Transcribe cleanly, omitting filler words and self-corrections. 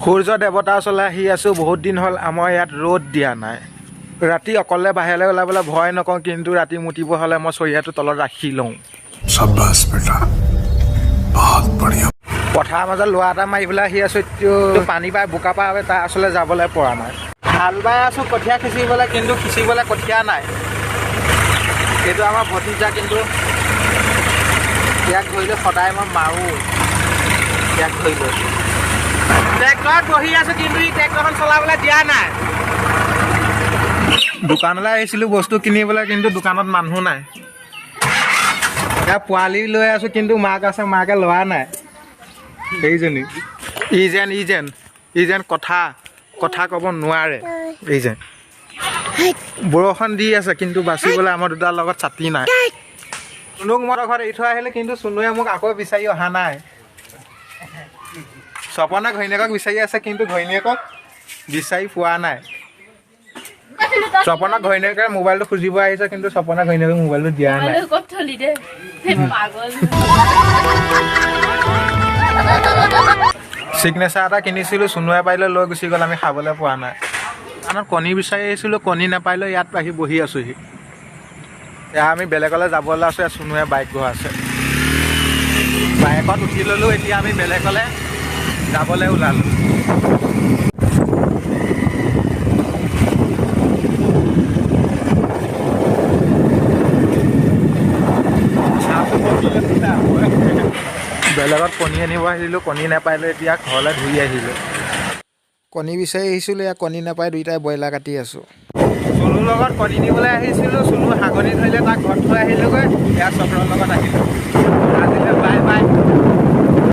সূৰ্য দেৱতাৰ ওচৰলৈ আহি আছোঁ। বহুত দিন হ'ল আমাৰ ইয়াত ৰ'দ দিয়া নাই। ৰাতি অকলে বাহিৰলৈ ওলাবলৈ ভয় নকওঁ, কিন্তু ৰাতি মুতিব হ'লে মই চৰিয়াটো তলত ৰাখি লওঁ। शाबाश बेटा, बहुत बढ़िया। পথাৰৰ মাজত লোৱা এটা মাৰিবলৈ আহি আছোঁ। এতিয়া পানী পাই বোকা পাই তাৰ ওচৰলৈ যাবলৈ পৰা নাই। হাল বাই আছোঁ কঠীয়া সিঁচিবলৈ, কিন্তু সিঁচিবলৈ কঠীয়া নাই। এইটো আমাৰ ভতিজা, কিন্তু ইয়াক ধৰিলে সদায় মই মাৰোঁ। ইয়াক ধৰি লৈ ট্ৰেক্টৰত বহি আছোঁ, কিন্তু ই ট্ৰেক্টৰখন চলাবলৈ দিয়া নাই। দোকানলৈ আহিছিলোঁ বস্তু কিনিবলৈ, কিন্তু দোকানত মানুহ নাই। এতিয়া পোৱালি লৈ আছোঁ, কিন্তু মাক আছে, মাকে লোৱা নাই। সেইজনী ই যেন কথা কথা ক'ব নোৱাৰে। এই যেন বৰষুণ দি আছে, কিন্তু বাচিবলৈ আমাৰ দুটাৰ লগত ছাতি নাই। চুনুক মই ঘৰত এৰি থৈ আহিলোঁ, কিন্তু চুনুৱে মোক আকৌ বিচাৰি অহা নাই। স্বপনে ঘৈণীয়েকক বিচাৰি আছে, কিন্তু ঘৈণীয়েকক বিচাৰি পোৱা নাই। স্বপনক ঘৈণীয়েকে মোবাইলটো খুজিব আহিছে, কিন্তু স্বপনে ঘৈণীয়েকক মোবাইলটো দিয়া নাই। ক'ত থলি দে পাগল? চিগনেচাৰ এটা কিনিছিলোঁ, চুনুৱে পাৰিলে লৈ গুচি গ'ল, আমি খাবলৈ পোৱা নাই। দোকানত কণী বিচাৰি আহিছিলোঁ, কণী নাপাইলৈ ইয়াত আহি বহি আছোঁহি। এয়া আমি বেলেগলৈ যাবলৈ আছোঁ। ইয়াত চুনুৱে বাইক গৈ আছে। বাইকত উঠি ল'লোঁ, এতিয়া আমি বেলেগলৈ যাবলৈ ওলালোঁ। বেলেগত কণী আনিব আহিছিলোঁ, কণী নাপাইলৈ এতিয়া ঘৰলৈ ঘূৰি আহিলোঁ। কণী বিচাৰি আহিছিলোঁ, ইয়াত কণী নাপাই দুইটাই ব্ৰইলাৰ কাটি আছোঁ। চুনুৰ লগত কণী নিবলৈ আহিছিলোঁ, চুনু হাগনি ধৰিলে, তাক ঘৰত থৈ আহিলোঁগৈ। ইয়াত চক্ৰৰ লগত আহিলোঁ। আজিলৈ বাই বাই।